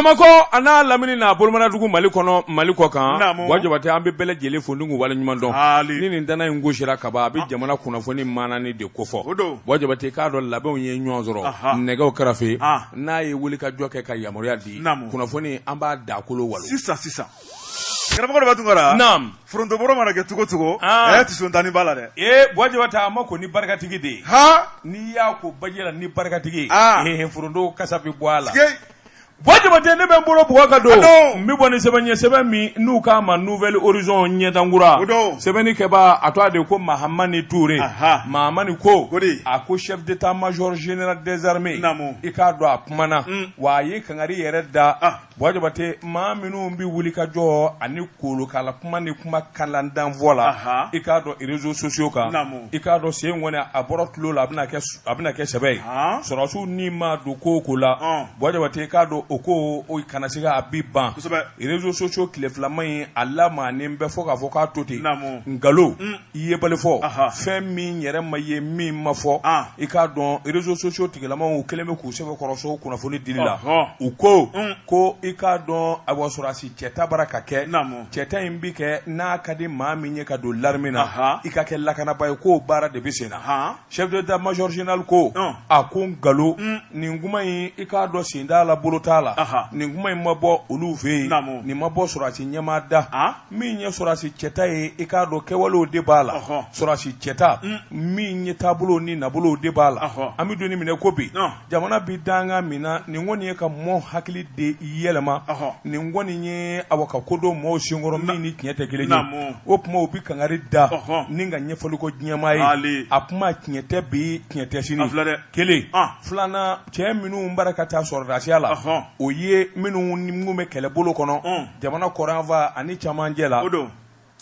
Bamakɔ a n'a lamini n'a bolomanadugu Mali kɔnɔ Mali kɔ kan, naamu, Buwa Jabate an bɛ bɛɛ lajɛlen fo ni k'u waleɲuman dɔn, haali, ni nin tɛnɛ in gosira kaban a bɛ jamana kunnafoni maanani de kofɔ, o don, Buwa Jabate k'a dɔn labɛnw ye ɲɔgɔn sɔrɔ, aha, nɛgɛw karafe, an, n'a ye wulikajɔ kɛ ka yamaruya di, naamu, kunnafoni an b'a dakolo walo sisan sisan karamɔgɔ Daba Tunkara, naamu, foronto bɔrɔ mana kɛ cogo cogo, an, ɛ tisontannin b'a la dɛ, ee Buwa Jabate a ma ko ni barikatigi de ye, han, n'i y'a ko baji la ni barikatigi ye, an, ee foronto kasa bɛ bɔ a la. Sikei. Buwa Jabate ne bɛ n bolo bugɔ ka don A don. n bɛ bɔ ni sɛbɛn ye sɛbɛn min n'u k'a ma Nouvel Horizon ɲɛdankura O don. sɛbɛnnikɛbaa a tɔgɔ de ko Mahamani Ture Aha. Mahamani ko O de. a ko chef d'état-major général des armées Naamu. i k'a dɔn a kumana wa a ye kangari yɛrɛ da Ah. Buwa Jabate maa minnu bɛ wuli ka jɔ ani kolokala kuma ni kuma kalandanfɔ la Aha. i k'a dɔn réseaux sociaux kan Naamu. i k'a dɔn sen kɔni a bɔra tulo la a bɛna kɛ sɛbɛ ye Han. sɔrɔdasiw ni ma don ko o ko la Ɔn. Buwa Jabate i k'a dɔn o ko o kana se ka a bi ban Kosɛbɛ. réseaux sociaux tile filama in a lamaanen bɛ fɔ k'a fɔ k'a to ten Naamu. nkalon yebali fɔ Aha. fɛn min yɛrɛ ma ye min ma fɔ Ah. i k'a dɔn réseaux sociaux tigilamaw kɛlen bɛ k'u sɛbɛkɔrɔ kunnafoni dili la Ɔhɔ. u ko ko i k'a dɔn awa sɔrɔdasi cɛta bara ka kɛ Naamu. cɛta in bi kɛ n'a ka di maa min ye ka don l'armée na Aha. i ka kɛ lakanaba ye k'o baara de bɛ sen na Han. chef d'état-major général ko Ɔn. a ko nkalon nin kuma in i k'a dɔn sen t'a la bolo t'a la Aha. nin kuma in ma bɔ olu fɛ yen Naamu. nin ma bɔ sɔrɔdasi ɲɛmaa da Ah. min ye sɔrɔdasi cɛta ye i k'a dɔn kɛwalew de b'a la Ɔhɔ. sɔrɔdasi cɛta min ye taabolo ni nabolow de b'a la Ɔhɔ. an bɛ don min ko bi Ɔn. jamana bi danga min na nin kɔni ye ka mɔɔ hakili de yɛlɛma Ɔhɔ. nin kɔni ye awa ka ko don mɔɔw senkɔrɔ min ni tiɲɛ tɛ kelen ye Naamu. o tuma u bi kangari da Ɔhɔ. ni ka ɲɛfɔli kɛ diɲɛmaa ye Ali. a kuma tiɲɛ tɛ bi tiɲɛ tɛ sini A filɛ dɛ. kelen Ah. filanan cɛ minnu bara ka taa sɔrɔdasiya la Ɔhɔ. o ye minnu ni minnu bɛ kɛlɛbolo kɔnɔ Ɔn. jamana kɔrɔnyanfan ani camancɛ la O don.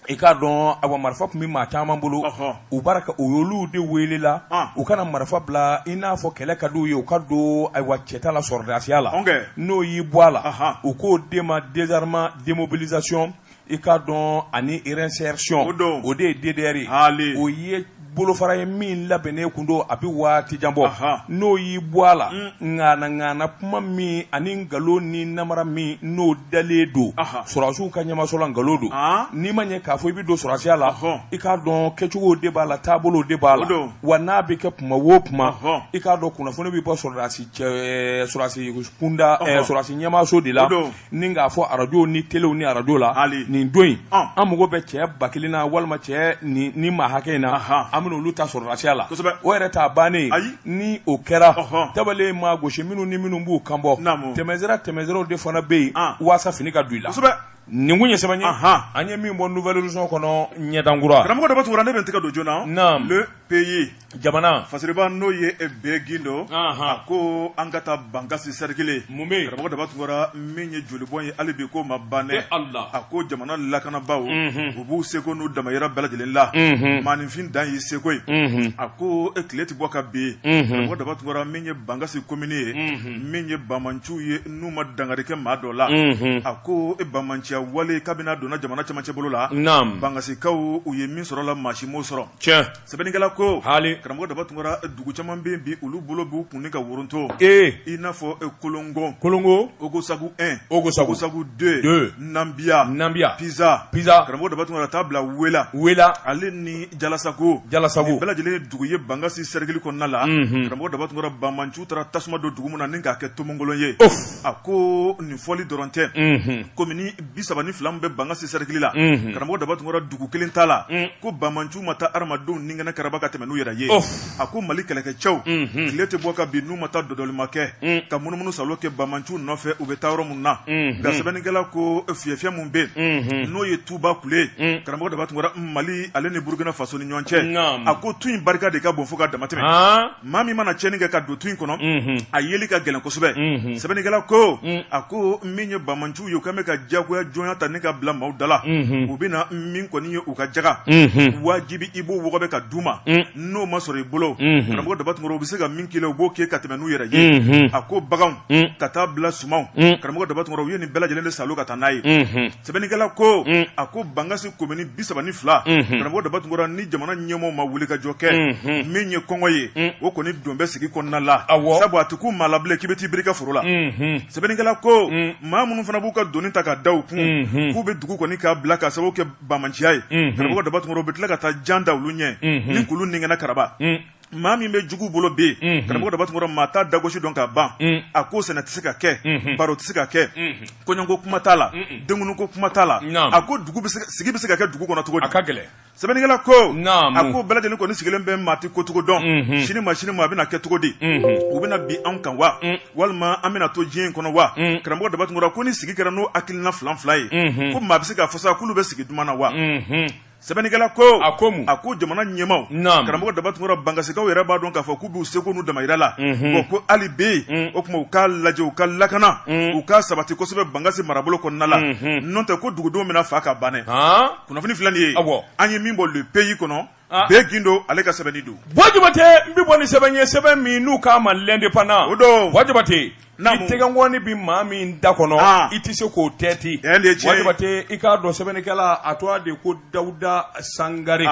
i k'a dɔn awa marifa tun bɛ maa caman bolo Ɔhɔ. u bara ka o y'olu de wele la Ah. u kana marifa bila i n'a fɔ kɛlɛ ka d'u ye u ka don ayiwa cɛta la sɔrɔdasiya la Ɔnkɛ. n'o y'i bɔ a la Ahan. u k'o de ma désarmement démobilisation i k'a dɔn ani réinsertion O don. o de ye DDR ye Haali. o ye bolofara ye min labɛnnen kun don a bɛ waati jan bɔ Ahan. n'o y'i bɔ a la ŋana ŋana kuma min ani nkalon ni namara min n'o dalen don Ahan. sɔrɔdasiw ka ɲɛmaso la nkalon don Ah. n'i ma ɲɛ k'a fɔ i bɛ don sɔrɔdasiya la Ɔhɔn. i k'a dɔn kɛcogo de b'a la taabolo de b'a la O don. wa n'a bɛ kɛ kuma o kuma Ɔhɔn. i k'a dɔn kunnafoni bɛ bɔ sɔrɔdasi cɛ sɔrɔdasi kunda Ɔhɔn. sɔrɔdasi ɲɛmaso de la O don. ni k'a fɔ arajo ni telew ni arajo la Hali. nin don in Ɔn. an mago bɛ cɛ 1000 na walima cɛ ni maa hakɛ in na Ahan. an bɛna olu ta sɔrɔdasiya la Kosɛbɛ. o yɛrɛ t'a bannen ye Ayi. ni o kɛra Ɔhɔn. tabalen maa gosi minnu ni minnu b'u kan bɔ Naamu. tɛmɛsira tɛmɛsiraw de fana bɛ yen An. waasa fini ka don i la Kosɛbɛ. nin kun ye sɛbɛn ye Ahan. an ye min bɔ Nouvel Horizon kɔnɔ ɲɛdankura Karamɔgɔ Daba Tunkara ne bɛ n tɛgɛ don joona. Naam. Le Pays. Jamana. Fasiriba n'o ye B Gindo. Anhan. A ko an ka taa Bankasi cercle. Mun bɛ yen? Karamɔgɔ Daba Tunkara min ye jolibɔn ye hali bi k'o ma ban dɛ. E Ala. A ko jamana lakanabaaw. Unhun. U b'u seko n'u damayira bɛɛ lajɛlen la. Unhun. Maaninfin dan y'i seko ye. Unhun. A ko e tile tɛ bɔ ka bin. Unhun. Karamɔgɔ Daba Tunkara min ye Bankasi commune ye. Unhun. Min ye banbaanciw ye n'u ma dankari kɛ maa dɔ la. Unhun. A ko e banbaanciya wale kabini a donna jamana cɛmancɛ bolo la. Naam. Bankasikaw u ye min sɔrɔ la maa si m'o sɔrɔ. Tiɲɛ. Sɛbɛnnikɛla ko. Haali. Karamɔgɔ Daba Tunkara dugu caman bɛ yen bi olu bolo b'u kun ni ka woronto. Ee. I n'a fɔ Kolongo. Kolongo. Ogosagu 1. Ogosagu. Ogosagu 2. 2. Nanbiya. Nanbiya. Piza. Piza. Karamɔgɔ Daba Tunkara taa bila Wela. Wela. Ale ni Jalasago. Jalasago. Nin bɛɛ lajɛlen ye dugu ye Bankasi cercle kɔnɔna la. Unhun. Karamɔgɔ Daba Tunkara banbaanciw taara tasuma don dugu min na ni k'a kɛ tomonkolon ye. Of. A ko nin fɔli dɔrɔn tɛ. Unhun. Commune 32 min bɛ Bankasi cercle la. Unhun. Karamɔgɔ Daba Tunkara dugu kelen t'a la. Un. Ko banbaanciw ma taa hadamadenw ni kɛnɛ karaba ka tɛmɛ n'u yɛrɛ ye. Of. A ko Mali kɛlɛkɛcɛw. Unhun. Tile tɛ bɔ ka bin n'u ma taa dɔdɔlima kɛ. Un. Ka munumunu salo kɛ banbaanciw nɔfɛ u bɛ taa yɔrɔ min na. Unhun. Nka sɛbɛnnikɛla ko fiyɛfiyɛ min bɛ yen. Unhun. N'o ye Tuba kule ye. Un. Karamɔgɔ Daba Tunkara Mali ale ni Burukina Faso ni ɲɔgɔn cɛ. Naamu. A ko tu in barika de ka bon fo ka damatɛmɛ. Han. Maa min mana tiɲɛni kɛ ka don tu in kɔnɔ, Unhun. a yeli ka gɛlɛn kosɛbɛ. Unhun. Sɛbɛnnikɛla ko, Un. a ko min ye banbaanciw ye u kɛlen bɛ ka diyagoya jɔnya ta ni ka bila maaw da la. Unhun. U bɛna min kɔni ye u ka jaga. Unhun. Wajibi i b'o wɔgɔbɛ ka d'u ma. Un. N'o ma sɔrɔ i bolo, karamɔgɔ Daba Tunkara, u bɛ se ka min k'i la, u b'o kɛ ka tɛmɛ n'u yɛrɛ ye. A ko baganw ka taa bila sumanw, karamɔgɔ Daba Tunkara, u ye nin bɛɛ lajɛlen de salo ka taa n'a ye. Sɛbɛnnikɛla ko, a ko Bankasi komini 32, karamɔgɔ Daba Tunkara, ni jamana ɲɛmɔgɔw ma wulikajɔ kɛ, min ye kɔngɔ ye, o kɔni don bɛ sigi kɔnɔna la, sabu a tɛ kun maa la bilen k'i bɛ t'i biri i ka foro la. Sɛbɛnnikɛla ko, maa minnu fana b'u ka doni ta ka da u kun k'u bɛ dugu kɔni k'a bila ka sababu kɛ banbaanciya ye, karamɔgɔ Daba Tunkara, u bɛ tila ka taa jan da olu ɲɛ ni k'olu ninkɛnɛ karaba. Maa min bɛ jugu bolo bɛ yen, karamɔgɔ Daba Tunkara, maa t'a dagosi dɔn ka ban. A ko sɛnɛ tɛ se ka kɛ, baro tɛ se ka kɛ, kɔɲɔko kuma t'a la, denkundi kuma t'a la. A ko dugu sigi bɛ se ka kɛ dugu kɔnɔ cogo di? A ka gɛlɛn. Sɛbɛnnikɛla ko, a ko bɛɛ lajɛlen kɔni sigilen bɛ, maa tɛ kocogo dɔn. Sini ma, sini ma, a bɛna kɛ cogo di? U bɛna bin anw kan wa, walima an bɛna to diɲɛ in kɔnɔ wa? Karamɔgɔ Daba Tunkara ko ni sigi kɛra n'o hakilina fila fila ye, ko maa bɛ se k'a fɔ sa k'olu bɛ sigi duman na wa? Sɛbɛnnikɛla ko, a ko mun? A ko jamana ɲɛmaaw, karamɔgɔ Daba Tunkara, Bankasikaw yɛrɛ b'a dɔn k'a fɔ k'u b'u seko n'u damayira la. Bon, ko hali bi, o tuma u k'a lajɛ, u ka lakana, u k'a sabati kosɛbɛ Bankasi marabolo kɔnɔna la, n'o tɛ ko dugudenw bɛna fa ka ban dɛ. Kunnafoni filɛ nin ye, an ye min bɔ Le Pays kɔnɔ, Be Gindo ale ka sɛbɛnni don. Buwa Jabate, n bɛ bɔ ni sɛbɛn ye, sɛbɛn min n'u k'a ma L'Indépendant. O don. Buwa Jabate, i tɛgɛnkɔni bɛ maa min da kɔnɔ, i tɛ se k'o tɛti. Buwa Jabate, i k'a dɔn sɛbɛnnikɛla a tɔgɔ de ko Dawuda Sangare.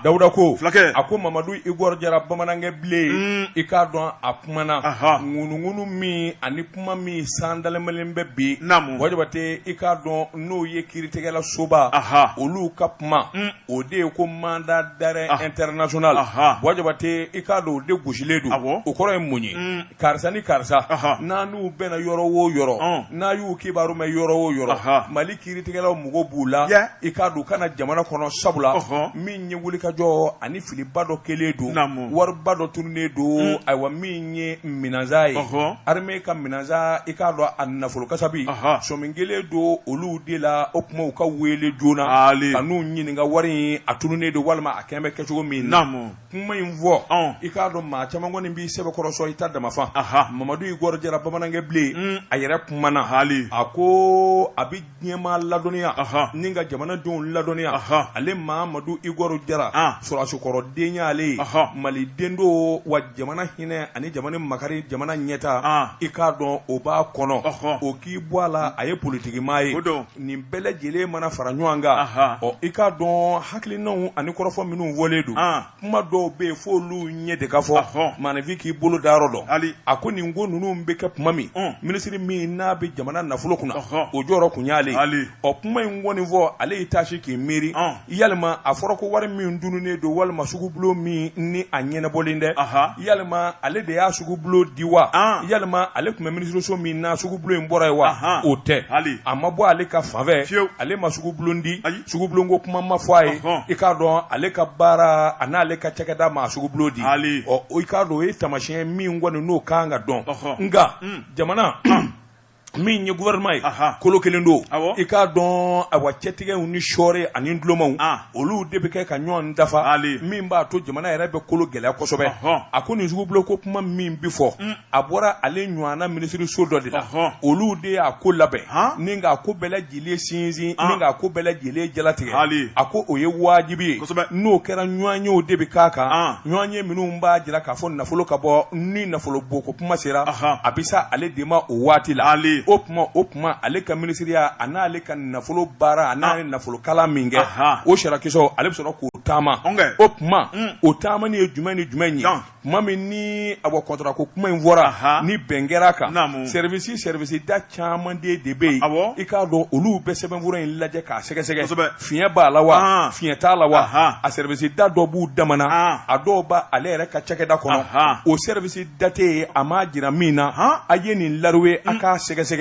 Dawuda ko, fulakɛ, a ko Mamadu Igor Jara, bamanankɛ bilen, i k'a dɔn a kumana ŋunuŋunu min ani kuma min sandalɛmɛlen bɛ bi. Buwa Jabate, i k'a dɔn n'o ye kiiritigɛla soba, olu ka kuma, o de ye ko mandat d'arrêt international. Buwa Jabate, i k'a dɔn o de gosilen don. O kɔrɔ ye mun ye? Karisa ni karisa, n'a n'u bɛnna yɔrɔ o yɔrɔ, n'a y'u kibaru mɛn yɔrɔ o yɔrɔ, Mali kiiritigɛlaw mago b'u la, i k'a dɔn u ka na jamana kɔnɔ, sabula min ye wulikajɔ ani filiba dɔ kɛlen don, wariba dɔ tununnen don. Ayiwa, min ye minɛnsan ye, armée ka minɛnsan, i k'a dɔn a nafolo kasabi sɔmi kɛlen don olu de la. O tuma u ka wele joona ka n'u ɲininka wari in a tununnen don walima a kɛn bɛ kɛ cogo min na. Kuma in fɔ, i k'a dɔn maa caman kɔni b'i sɛbɛkɔrɔ sɔn i ta damafan. Mamadu Igor Jara, bamanankɛ bilen, a yɛrɛ kumana. A ko a bɛ diɲɛmaa ladɔnniya ni ka jamanadenw ladɔnniya, ale Mamadu Igor Jara, sɔrɔdasikɔrɔden y'ale ye, maliden don wa, jamana hinɛ ani jamana makari, jamana ɲɛtaa, i k'a dɔn o b'a kɔnɔ. O k'i bɔ a la, a ye politikimaa ye. Nin bɛɛ lajɛlen mana fara ɲɔgɔn kan, ɔ, i k'a dɔn hakilinaw ani kɔrɔfɔ minnu fɔlen don, kuma dɔw bɛ yen f'olu ɲɛ de ka fɔ, maaninfin k'i bolo da yɔrɔ dɔn. A ko nin ko ninnu bɛ kɛ tuma min, minisiri min n'a bɛ jamana nafolo kunna, o jɔyɔrɔ tun y'ale ye. Ɔ, kuma in kɔni fɔ, ale y'i taasi k'i miiri, yalima a fɔra ko wari min tununnen don walima sugubulon min ni a ɲɛnabɔlen dɛ, yalima ale de y'a sugubulon di wa? Yalima ale tun bɛ minisiriso min na, sugubulon in bɔra yen wa? O tɛ, a ma bɔ ale ka fanfɛ, ale ma sugubulon di, sugubulon ko kuma ma fɔ a ye. I k'a dɔn ale ka baara a n'ale ka cakɛda ma sugubulon di. Ɔ, i k'a dɔn o ye taamasiyɛn min kɔni n'o kan ka dɔn. Nka jamana min ye gouvernement ye, kolo kelen don. I k'a dɔn, ayiwa, cɛtigɛw ni sɔɔri ani dulomaw, olu de bɛ kɛ ka ɲɔgɔn dafa, min b'a to jamana yɛrɛ bɛ kolo gɛlɛya kosɛbɛ. A ko nin sugubulon ko kuma min bɛ fɔ, a bɔra ale ɲɔgɔnna minisiriso dɔ de la. Olu de y'a ko labɛn ni k'a ko bɛɛ lajɛlen sinsin ni k'a ko bɛɛ lajɛlen jalatigɛ. A ko o ye wajibi ye, n'o kɛra ɲɔgɔnyew de bɛ k'a kan, ɲɔgɔnye minnu b'a jira k'a fɔ nafolo ka bɔ. Ni nafolo bɔ ko kuma sera, a bɛ se ale de ma o waati la. O tuma ale ka minisiriya a n'ale ka nafolo baara a n'ale nafolo kalan min kɛ, o sariyakisɛw, ale bɛ sɔrɔ k'o taama. O tuma o taamani ye jumɛn ni jumɛn ye? Tuma min ni awa kɔntara ko kuma in fɔra, ni bɛn kɛra a kan, service da caman de bɛ yen, i k'a dɔn olu bɛ sɛbɛnfura in lajɛ k'a sɛgɛsɛgɛ, fiɲɛ b'a la wa, fiɲɛ t'a la wa. A service da dɔ b'u damana, a dɔw b'a ale yɛrɛ ka cakɛda kɔnɔ. O service da tɛ yen, a m'a jira min na, a ye nin laruwe, a k'a sɛgɛsɛgɛ,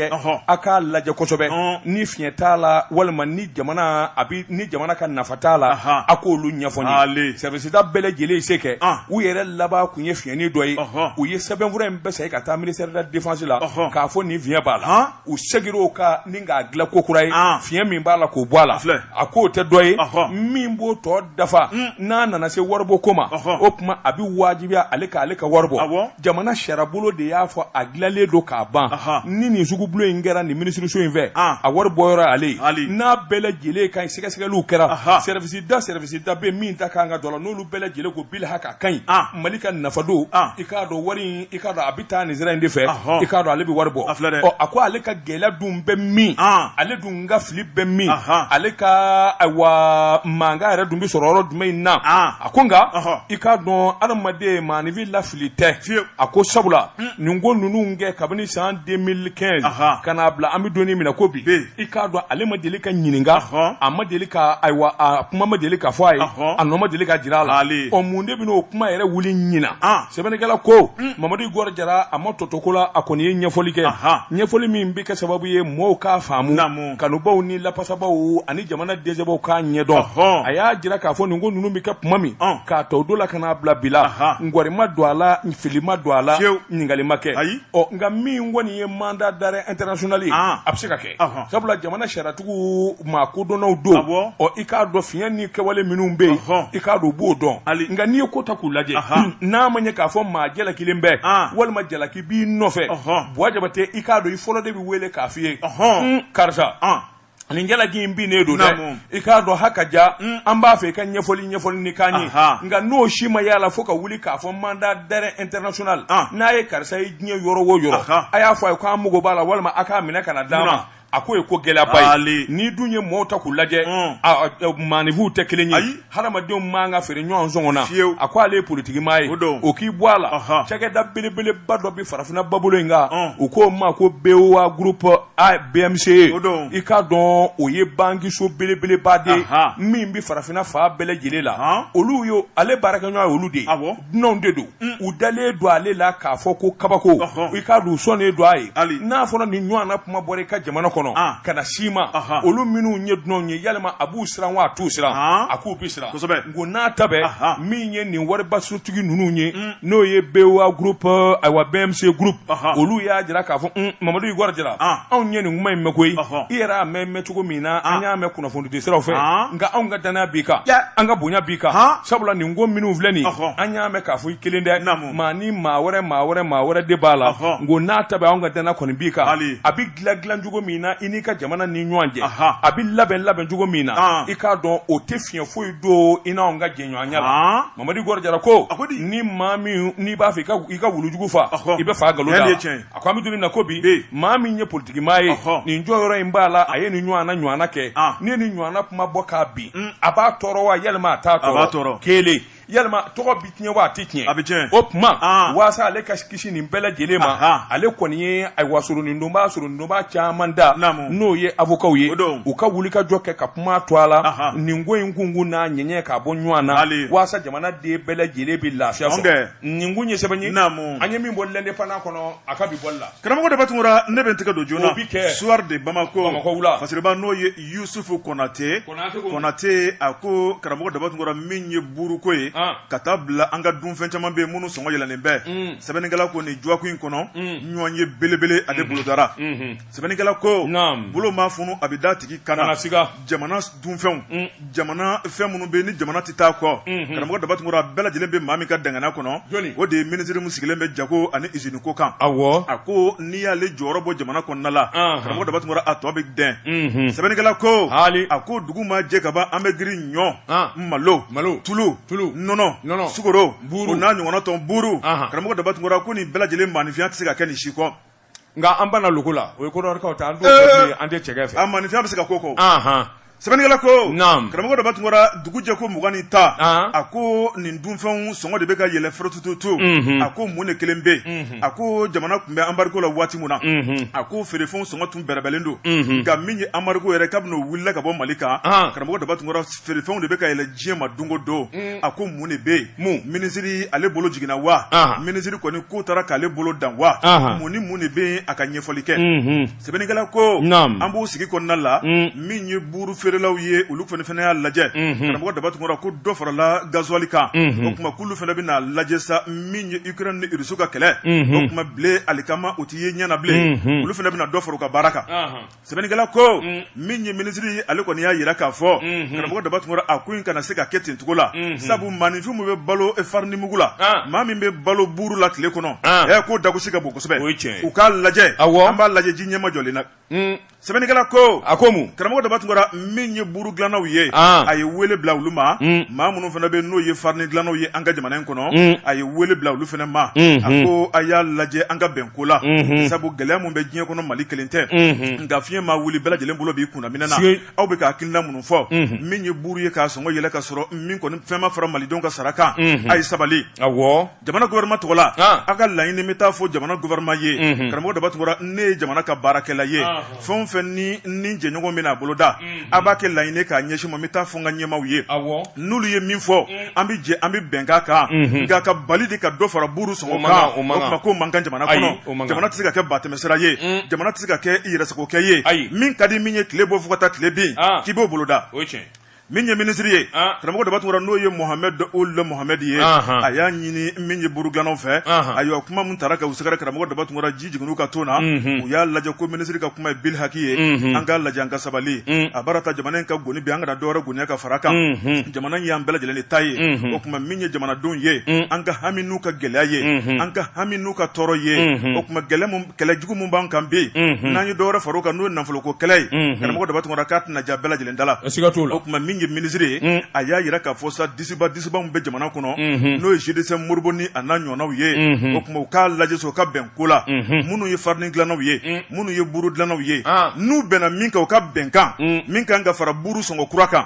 a k'a lajɛ kosɛbɛ, ni fiɲɛ t'a la walima ni jamana a bɛ ni jamana ka nafa t'a la, a k'olu ɲɛfɔ n ye. Service da bɛɛ lajɛlen se kɛ, u yɛrɛ laban kun ye fiɲɛni dɔ ye. U ye sɛbɛnfura in bɛɛ segin ka taa ministère de la défense la k'a fɔ nin fiɲɛ b'a la. U seginna o kan ni k'a dilan ko kura ye, fiɲɛ min b'a la k'o bɔ a la. A k'o tɛ dɔ ye min b'o tɔ dafa. N'a nana se waribɔ ko ma, o tuma a bɛ wajibiya ale ka ale ka wari bɔ. Jamana sariyabolo de y'a fɔ, a dilanlen don k'a ban. Ni nin sugubulon in kɛra nin minisiriso in fɛ, a wari bɔ yɔrɔ ale ye. N'a bɛɛ lajɛlen ka sɛgɛsɛgɛliw kɛra, service da service da bɛ bɛ min ta kan ka dɔ la, n'olu bɛɛ lajɛlen ko bilahi k'a ka ɲi Mali ka nafa don, i k'a dɔn wari in, i k'a dɔn a bɛ taa nin sira in de fɛ, i k'a dɔn ale bɛ wari bɔ. Ɔ, a ko ale ka gɛlɛya dun bɛ min, ale dun ka fili bɛ min, ale ka ayiwa mankan yɛrɛ dun bɛ sɔrɔ yɔrɔ jumɛn in na? A ko nka i k'a dɔn adamaden maaninfin lafili tɛ. A ko sabula nin ko ninnu kɛ kabini san 2015 ka n'a bila an bɛ don min na ko bi, i k'a dɔn ale ma deli ka ɲininka, a ma deli ka ayiwa a kuma ma deli ka fɔ a ye, a nɔ ma deli ka jira a la. Ɔ, mun de bɛna o kuma yɛrɛ wuli ɲinan? Sɛbɛnnikɛla ko Mamadu Igor Jara a ma tɔtɔ ko la, a kɔni ye ɲɛfɔli kɛ, ɲɛfɔli min bɛ kɛ sababu ye mɔɔw k'a faamu, kanubaw ni lafasabaw ani jamana dɛsɛbaw k'a ɲɛdɔn. A y'a jira k'a fɔ nin ko ninnu bɛ kɛ tuma min, k'a ta o don la ka n'a bila bi la, ngɔri ma don a la, fili ma don a la, ɲininkali ma kɛ. Ɔ, nka min kɔni ye mandat d'arrêt international ye, a bɛ se ka kɛ, sabula jamana sariyatigiw maa kodɔnnaw don. Ɔ, i k'a dɔn fiɲɛ ni kɛwale minnu bɛ yen, i k'a dɔn u b'o dɔn. Nka n'i ye ko ta k'u lajɛ, n'a ma ɲɛ k'a fɔ maa jalakilen bɛ walima jalaki b'i nɔfɛ, Buwa Jabate, i k'a dɔn i fɔlɔ de bɛ wele k'a f'i ye: karisa, nin jalaki in binnen don dɛ, i k'a dɔn ha ka ja, an b'a fɛ i ka ɲɛfɔli ɲɛfɔli k'an ye. Nka n'o si ma y'a la fo ka wuli k'a fɔ mandat d'arrêt international, n'a ye karisa ye diɲɛ yɔrɔ o yɔrɔ, a y'a fɔ a ye k'an mago b'a la walima a k'a minɛ ka na d'an ma, a k'o ye ko gɛlɛyaba ye. N'i dun ye mɔɔw ta k'u lajɛ, maaninfinw tɛ kelen ye, hadamadenw man ka feere ɲɔgɔn sɔngɔ na. A ko ale ye politikimaa ye, o k'i bɔ a la, cakɛda belebeleba dɔ bɛ farafinna babolo in kan, u k'o ma ko BOA Groupe BMCE. I k'a dɔn o ye bankiso belebeleba de ye min bɛ farafinna fan bɛɛ lajɛlen la. Olu ye ale baarakɛɲɔgɔn ye, olu de ye dunanw de don, u dalen don ale la k'a fɔ ko kabako. I k'a dɔn u sɔnnen don a ye. N'a fɔra nin ɲɔgɔn na kuma bɔra i ka jamana kɔnɔ ka na s'i ma, olu minnu ye dunanw ye, yalima a b'u siran wa a t'u siran? A k'u bɛ siran. Ko n'a ta bɛɛ min ye nin waribasotigi ninnu ye, n'o ye BOA Groupe, ayiwa BMC Groupe, olu y'a jira k'a fɔ Mamadu Igor Jara, anw ye nin kuma in mɛn koyi, i yɛrɛ y'a mɛn cogo min na, an y'a mɛn kunnafonidi siraw fɛ, nka anw ka danaya b'i kan, an ka bonya b'i kan, sabula nin ko minnu filɛ nin, an y'a mɛn k'a fɔ i kelen dɛ, maa ni maa wɛrɛ maa wɛrɛ maa wɛrɛ de b'a la. Nko n'a ta bɛɛ, anw ka danaya kɔni b'i kan. A bɛ dilan dilan cogo min na i n'i ka jamana ni ɲɔgɔn cɛ, a bɛ labɛn labɛn cogo min na, i k'a dɔn o tɛ fiɲɛ foyi don i n'anw ka jɛɲɔgɔnya la. Mamadu Igor Jara ko ni maa min n'i b'a fɛ i ka wulujugu faa, i bɛ fa nkalon da. A ko an bɛ don min na ko bi, maa min ye politikimaa ye, nin jɔyɔrɔ in b'a la, a ye nin ɲɔgɔnna ɲɔgɔnna kɛ, n'i ye nin ɲɔgɔnna kuma bɔ k'a bin, a b'a tɔɔrɔ wa yalima a t'a tɔɔrɔ? Kelen, yalima tɔgɔ bɛ tiɲɛ wa a tɛ tiɲɛ? A bɛ tiɲɛ. O tuma, waasa ale ka kisi nin bɛɛ lajɛlen ma, ale kɔni ye ayiwa soronadonbaa caman da, n'o ye avocats ye, u ka wuli ka jɔ kɛ ka kuma to a la nin ko in kunkun n'a ɲɛɲɛ k'a bɔ ɲɔgɔn na, waasa jamana den bɛɛ lajɛlen bɛ lafiya sɔrɔ. Nin kun ye sɛbɛn ye an ye min bɔ L'Indépendant kɔnɔ a ka bi bɔli la. Karamɔgɔ Daba Tunkara, ne bɛ n tɛgɛ don joona Soir de Bamako, Bamakɔ wula fasiriba, n'o ye Yusufu Konate Konate, a ko karamɔgɔ Daba Tunkara, min ye buruko ye ka taa bila an ka dunfɛn caman bɛ yen minnu sɔngɔ yɛlɛnnen bɛ. Sɛbɛnnikɛla ko nin dɔgɔkun in kɔnɔ, ɲɔgɔn ye belebele ale bolodara. Sɛbɛnnikɛla ko bolo maa funu, a bɛ da tigi kan na. Jamana dunfɛnw, jamana fɛn minnu bɛ ni jamana tɛ taa kɔ, karamɔgɔ Daba Tunkara, bɛɛ lajɛlen bɛ maa min ka dangana kɔnɔ, o de ye minisiri min sigilen bɛ jago ani usine ko kan. A ko n'i y'ale jɔyɔrɔ bɔ jamana kɔnɔna la, karamɔgɔ Daba Tunkara, a tɔ bɛ dɛn. Sɛbɛnnikɛla ko a ko dugu ma jɛ ka ban, an bɛ girin ɲɔ, malo, malo, tulu, tulu, nɔnɔ, sukaro, o n'a ɲɔgɔnna tɔn, buru. Karamɔgɔ Daba Tunkara ko nin bɛɛ lajɛlen, maaninfinya tɛ se ka kɛ nin si kɔ. Nka an banna loko la, o ye Kɔdiwarikaw ta, an t'o fɛ bilen, an tɛ cɛkɛ fɛ. A maaninfinya bɛ se ka k'o kɔ. Sɛbɛnnikɛla ko karamɔgɔ Daba Tunkara, dugu jɛ ko 20 ni tan, a ko nin dunfɛnw sɔngɔ de bɛ ka yɛlɛ forotututu. A ko mun de kelen bɛ yen? A ko jamana tun bɛ embargo la waati min na, a ko feerefɛnw sɔngɔ tun bɛrɛbɛlen don. Nka min ye embargo yɛrɛ, kabini o wulila ka bɔ Mali kan, karamɔgɔ Daba Tunkara, feerefɛnw de bɛ ka yɛlɛ diɲɛ ma don o don. A ko mun de bɛ yen? Minisiri ale bolo jiginna wa? Minisiri kɔni ko taara k'ale bolo dan wa? Mun ni mun de bɛ yen? A ka ɲɛfɔli kɛ. Sɛbɛnnikɛla ko an b'o sigi kɔnɔna la, min ye buuru feerelaw ye, olu fana y'a lajɛ, karamɔgɔ Daba Tunkara, ko dɔ farala gasoil kan. O tuma k'olu fana bɛna lajɛ sa, min ye Ukraine ni Russie ka kɛlɛ, o tuma blé, alikama, o tɛ ye ɲɛ na bilen, olu fana bɛna dɔ fara u ka baara kan. Sɛbɛnnikɛla ko min ye minisiri, ale kɔni y'a jira k'a fɔ, karamɔgɔ Daba Tunkara, a ko in kana se ka kɛ ten cogo la, sabu maaninfin min bɛ balo farini mugu la, maa min bɛ balo buuru la tile kɔnɔ, ɛ k'o dagosi ka bon kosɛbɛ. U k'a lajɛ, an b'a lajɛ ji ɲɛmajɔlen na. Sɛbɛnnikɛla ko a ko mun? Karamɔgɔ Daba Tunkara, min ye buru dilannaw ye, a ye wele bila olu ma. Maa minnu fana bɛ n'o ye farini dilannaw ye an ka jamana in kɔnɔ, a ye wele bila olu fana ma. A ko a y'a lajɛ an ka bɛn ko la, sabu gɛlɛya min bɛ diɲɛ kɔnɔ, Mali kelen tɛ. Nka fiɲɛ ma wuli, bɛɛ lajɛlen bolo b'i kunna minɛ na. Aw bɛ ka hakilina minnu fɔ, min ye buru ye k'a sɔngɔ yɛlɛ ka sɔrɔ min kɔni fɛn ma fara malidenw ka sara kan, a ye sabali. Jamana gouvernement tɔgɔ la, a ka laɲini bɛ taa fɔ jamana gouvernement ye. Karamɔgɔ Daba Tunkara, ne ye jamana ka baarakɛla ye. Fɛn o fɛn ni jɛɲɔgɔn bɛna a boloda, a b'a kɛ laɲini k'a ɲɛsin ma, n bɛ taa fɔ n ka ɲɛmaaw ye. N'olu ye min fɔ, an bɛ jɛ, an bɛ bɛn k'a kan. Nka ka bali de ka dɔ fara buru sɔngɔ kan, o tuma k'o man kan jamana kɔnɔ. Jamana tɛ se ka kɛ batɛmɛsira ye, jamana tɛ se ka kɛ i yɛrɛsagokɛ ye. Min ka di min ye tile bɔ fo ka taa tile bin, k'i b'o boloda. Min ye minisiri ye, karamɔgɔ Daba Tunkara, n'o ye Mohamed Ould Mohamed ye, a y'a ɲini min ye buru dilannaw fɛ. Ayiwa, kuma min taara ka u sɛgɛrɛ, karamɔgɔ Daba Tunkara, ji jiginn'u ka ton na. U y'a lajɛ ko minisiri ka kuma ye bil haki ye, an k'a lajɛ, an ka sabali. A baara ta jamana in ka goni bi, an kana dɔwɛrɛ goniya ka fara kan. Jamana in y'an bɛɛ lajɛlen de ta ye. O tuma min ye jamanadenw ye, an ka hami n'u ka gɛlɛya ye, an ka hami n'u ka tɔɔrɔ ye. O tuma kɛlɛ jugu min b'an kan bi, n'an ye dɔwɛrɛ far'o kan, n'o ye nafoloko kɛlɛ ye, karamɔgɔ Daba Tunkara, k'a tɛna diya bɛɛ lajɛlen da la. Siga t'o la. O tuma min ye minisiri ye, a y'a jira k'a fɔ sa, disiba disiba min bɛ jamana kɔnɔ, n'o ye GDC Modibo ni a n'a ɲɔgɔnnaw ye, o tuma u k'a lajɛ sa, u ka bɛn ko la. Minnu ye farini dilannaw ye, minnu ye buru dilannaw ye, n'u bɛnna min kan, u ka bɛnkan min kan ka fara buru sɔngɔ kura kan,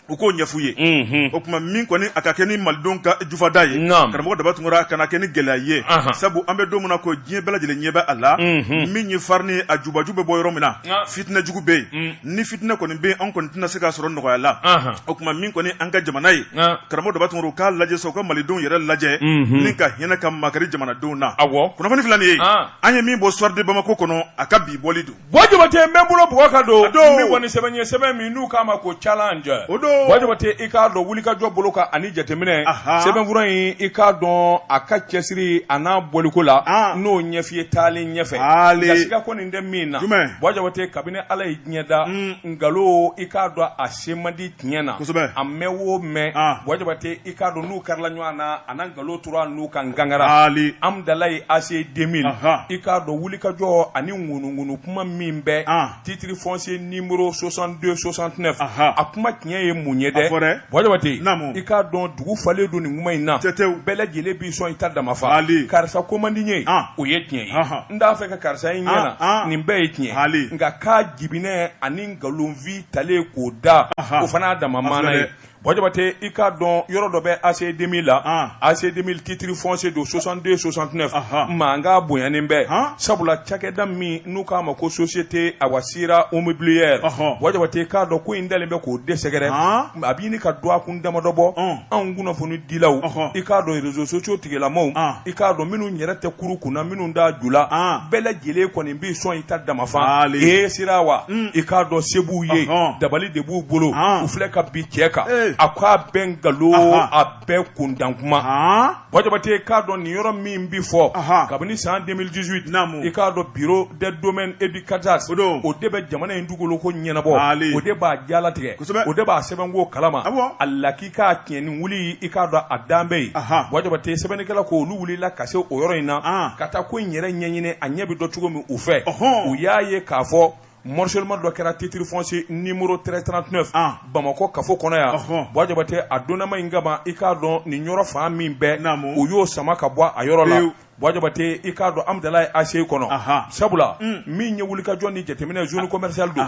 u k'o ɲɛf'u ye. O tuma min kɔni a ka kɛ ni malidenw ka jufada ye, karamɔgɔ Daba Tunkara, a kana kɛ ni gɛlɛya ye, sabu an bɛ don min na ko diɲɛ bɛɛ lajɛlen ɲɛ bɛ a la. Min ye farini, a jubaju bɛ bɔ yɔrɔ min na, fitinɛ jugu bɛ yen. Ni fitinɛ kɔni bɛ yen, an kɔni tɛna se k'a sɔrɔ nɔgɔya la. O tuma min kɔni an ka jamana ye, karamɔgɔ Daba Tunkara, u k'a lajɛ sa, u ka malidenw yɛrɛ lajɛ ni ka hinɛ ka makari jamanadenw na. Kunnafoni filɛ nin ye, an ye min bɔ Soir de Bamako kɔnɔ, a ka bi bɔli don. Buwa Jabate, n bɛ n bolo bugɔ ka don min kɔni sɛbɛn ye, sɛbɛn min n'u k'a ma ko Challenge. O don. Buwa Jabate, i k'a dɔn wulikajɔ bolo kan ani jateminɛ sɛbɛnfura in, i k'a dɔn a ka cɛsiri a n'a bɔliko la, n'o ɲɛf'i ye taalen ɲɛfɛ. Nka siga kɔni tɛ min na, Buwa Jabate, kabini Ala ye diɲɛ da, nkalon, i k'a dɔn a se man di tiɲɛ na. A mɛn o mɛn, Buwa Jabate, i k'a dɔn n'u karila ɲɔgɔn na, a na nkalon tora n'u kan gangara. Hamdallaye ACI 2000, i k'a dɔn wulikajɔ ani ŋunuŋunu kuma min bɛ titre foncier numéro 62 69, a kuma tiɲɛ ye mun ye dɛ? Buwa Jabate, i k'a dɔn dugu falen don nin kuma in na. Bɛɛ lajɛlen b'i sɔn i ta damafa. Karisa ko man di n ye, o ye tiɲɛ ye. N t'a fɛ ka karisa ye ɲɛ na, nin bɛɛ ye tiɲɛ ye. Nka k'a jibinɛ ani nkalonfin talen k'o da, o fana y'a dama maana ye. Buwa Jabate, i k'a dɔn yɔrɔ dɔ bɛ ACI 2000 la, ACI 2000 titre foncier don 62 69, mankan bonyanen bɛ, sabula cakɛda min n'u k'a ma ko société awa Sira immobilière, Buwa Jabate, i k'a dɔn ko in dalen bɛ k'o de sɛgɛrɛ. A bɛ ɲini ka dɔgɔkun damadɔ bɔ. Anw kunnafoni dilaw, i k'a dɔn réseaux sociaux tigilamaw, i k'a dɔn minnu yɛrɛ tɛ kuru kunna, minnu t'a ju la, bɛɛ lajɛlen kɔni b'i sɔn i ta damafa. Ee Sira wa, i k'a dɔn se b'u ye, dabali de b'u bolo, u filɛ ka bin cɛ kan. A k'a bɛɛ nkalon, a bɛɛ kuntan kuma. Buwa Jabate, i k'a dɔn nin yɔrɔ min bi fɔ, kabini san 2018, i k'a dɔn bureau des domaines et du cadastre, o de bɛ jamana in dugukolo ko ɲɛnabɔ, o de b'a jalatigɛ, o de b'a sɛbɛnko kalama. A lakika tiɲɛni wuli, i k'a dɔn a dan bɛ yen. Buwa Jabate, sɛbɛnnikɛla ko olu wulila ka se o yɔrɔ in na ka taa ko in yɛrɛ ɲɛɲini, a ɲɛ bɛ dɔn cogo min u fɛ. U y'a ye k'a fɔ morcellement dɔ kɛra titre foncier numéro 1339 Bamakɔ kafo kɔnɔ yan. Buwa Jabate, a donnama in kama, i k'a dɔn nin yɔrɔ fan min bɛɛ, u y'o sama ka bɔ a yɔrɔ la. Buwa Jabate, i k'a dɔn Hamdallaye ACI kɔnɔ, sabula min ye wulikajɔ ni jateminɛ, zone commerciale don,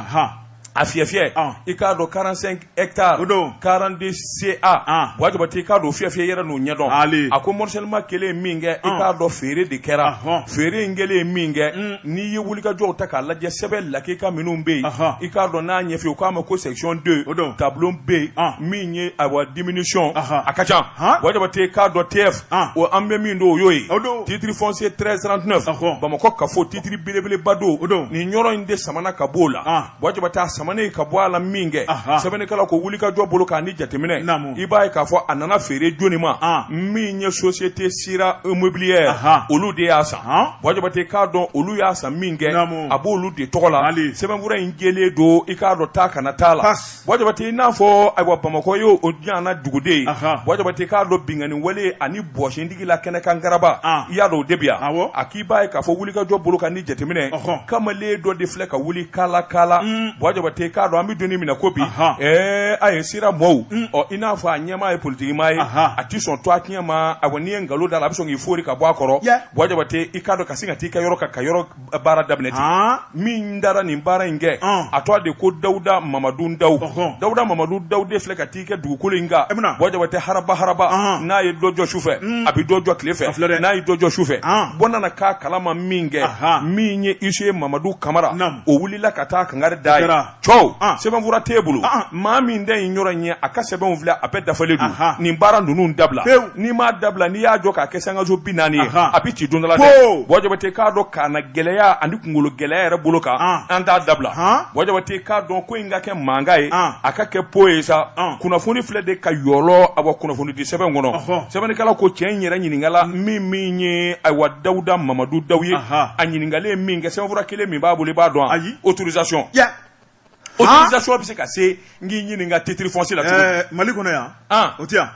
a fiyɛfiyɛ, i k'a dɔn 45 hectares, 42 CA. Buwa Jabate, i k'a dɔn fiyɛfiyɛ yɛrɛ n'o ɲɛdɔn. A ko morcellement kɛlen min kɛ, i k'a dɔn feere de kɛra. Feere in kɛlen min kɛ, n'i ye wulikajɔw ta k'a lajɛ, sɛbɛn lakika minnu bɛ yen, i k'a dɔn n'a ɲɛfɛ, u k'a ma ko section 2, tableau B, min ye ayiwa diminution, a ka ca. Buwa Jabate, i k'a dɔn TF o, an bɛ min don, o y'o ye, titre foncier 1339 Bamakɔ kafo, titre belebeleba don. Nin yɔrɔ in de samana ka b'o la. Buwa Jabate, a samanen ka bɔ a la min kɛ, Aha. sɛbɛnnikɛla ko wulikajɔ bolo kan ni jateminɛ, Naamu. i b'a ye k'a fɔ a nana feere jɔni ma, Ah. min ye société Sira Immobilière, Aha. olu de y'a san. Han. Buwa Jabate k'a dɔn olu y'a san min kɛ, Naamu. a b'olu de tɔgɔ la. Ali. Sɛbɛnfura in jɛlen don, i k'a dɔn taa kana t'a la. Pas. Buwa Jabate i n'a fɔ ayiwa Bamakɔ ye o ɲana duguden ye. Aha. Buwa Jabate k'a dɔn binkanni wale ani bɔsintigi la kɛnɛkan garaba, Ah. i y'a dɔn o de bi yan. Awɔ. A k'i b'a ye k'a fɔ wulikajɔ bolo kan ni jateminɛ, Ɔhɔ. kamalen dɔ de filɛ ka wuli kala kala. Buwa Jabate k'a dɔn an bɛ don min na ko bi, Aha. ɛɛ a ye Sira mɔɔw, ɔ i n'a fɔ a ɲɛmaa ye politikimaa ye, Aha. a ti sɔn to a tiɲɛ ma. Ayiwa n'i ye nkalon da la, a bɛ sɔn k'i foori ka bɔ a kɔrɔ. Yeah. Buwa Jabate i k'a dɔn ka sin ka t'i ka yɔrɔ kan ka yɔrɔ baara daminɛ ten. Han. Min dara nin baara in kɛ, Ɔn. a tɔgɔ de ko Dawuda Mamadu Daw. Ɔhɔn. Dawuda Mamadu Daw de filɛ ka t'i kɛ dugukolo in kan. E bɛna. Buwa Jabate haraba haraba, Ɔhɔn. n'a ye dɔ jɔ su fɛ, a bɛ dɔ jɔ tile A filɛ fɛ, dɛ. n'a ye dɔ jɔ su fɛ, Ɔn. bɔ nana k'a kalama min kɛ, Aha. min ye huissier Mamadu Kamara, Naamu. o wulila ka taa kangari da ye. O kɛra. Cɛw, An. sɛbɛnfura t'e bolo, An. maa min da in yɔrɔ in ye, a ka sɛbɛnw filɛ, a bɛɛ dafalen don. Aha. Nin baara ninnu dabila. Pewu. N'i m'a dabila, n'i y'a jɔ k'a kɛ sangaso 40 ye, Aha. a bɛ ci don dɔ la Ko. dɛ. Buwa Jabate k'a dɔn k'a na gɛlɛya ani kunkolo gɛlɛya yɛrɛ bolo kan, An. an t'a dabila. Han. Buwa Jabate k'a dɔn ko in ka kɛ mankan ye, An. a ka kɛ po ye sa. An. Kunnafoni filɛ de ka yɔlɔ awa kunnafoni di sɛbɛn kɔnɔ. Ɔhɔ. Sɛbɛnnikɛla ko cɛ in yɛrɛ ɲininkala min ye ayiwa Dawuda Mamadu Daw ye, Aha. a ɲininkalen min kɛ, sɛbɛnfura kelen min b'a bolo, i b'a dɔn wa? Ayi. Autorisation. Ya. Autorisation bɛ se ka se n k'i ɲininka titre foncier la cogo di? Mali kɔnɔ yan. An. O tɛ yan.